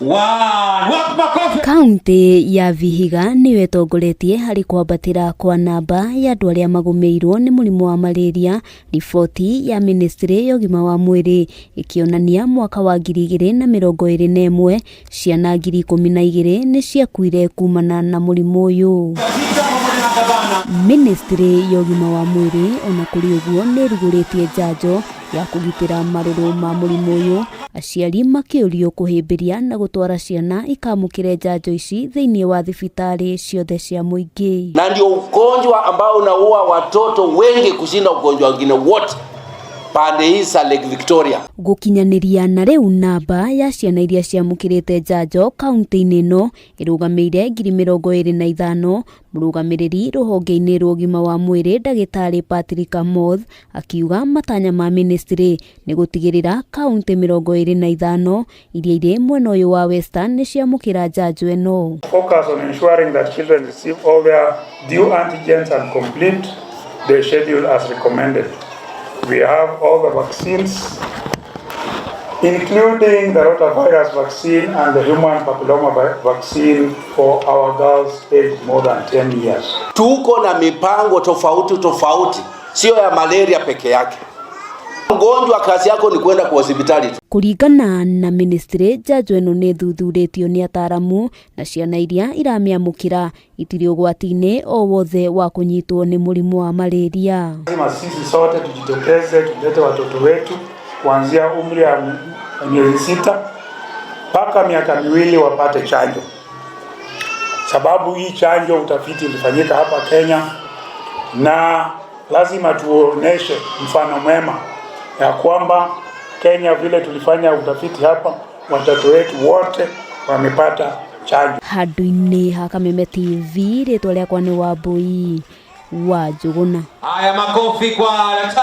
One. Wapi makofi? Kaunti ya Vihiga nĩyo ĩtongoretie harĩ kwambatĩra kwa namba ya andũ arĩa magũmĩirwo nĩ mũrimũ wa malaria. Riboti ya ministry ya ũgima wa mwĩrĩ ĩkĩonania mwaka wa 2021 ciana 12,000 nĩ ciakuire kumana na mũrimũ ũyũ. Sita pamoja na gavana. Ministry ya ũgima wa mwĩrĩ ona kũrĩ ũguo nĩ ĩrugũrĩtie njanjo ya kũgitĩra marũrũ ma mũrimũ ũyũ, aciari makĩũrio kũhĩmbĩria na gũtwara ciana ikamũkĩre njanjo ici thĩinĩ wa thibitarĩ ciothe cia mũingĩ. Na ndio ugonjwa ambao unaua watoto wengi kushinda ugonjwa wengine wote pande hii za Lake Victoria. Gũkinyanĩria na rĩu namba ya ciana iria ciamũkĩrĩte njanjo kaunti-inĩ ĩno ĩrũgamĩire 25,000. Mũrũgamĩrĩri rũhonge-inĩ rwa ũgima wa mwĩrĩ ndagĩtarĩ Patrick Amoth akiuga matanya ma ministry nĩ gũtigĩrĩra kaunti 25 iria irĩ mwena ũyũ wa Western nĩ ciamũkĩra njanjo ĩno. Focus on ensuring that children receive all their due antigens and complete their schedule as recommended. We have all the vaccines, including the rotavirus vaccine and the human papilloma vaccine for our girls aged more than 10 years. Tuko na mipango tofauti tofauti, sio ya malaria peke yake. Mgonjwa kazi yako ni kwenda kwa hospitali tu. Kũringana na ministry, njanjo ĩno nĩ ĩthuthurĩtio nĩ ataramu na ciana iria iramĩamũkĩra itirĩ ũgwati-inĩ o wothe wa kũnyitwo nĩ mũrimũ wa malaria. Lazima sisi sote tujitokeze, tulete watoto wetu kuanzia umri wa miezi 6 mpaka miaka 2 wapate chanjo, sababu hii chanjo utafiti ulifanyika hapa Kenya, na lazima tuoneshe mfano mwema ya kwamba Kenya vile tulifanya utafiti hapa, watoto wetu wote wamepata chanjo. Handũ-inĩ ha Kameme TV, rĩtwa rĩakwa nĩ Wambui wa Njũgũna. Haya, makofi kwa daktari.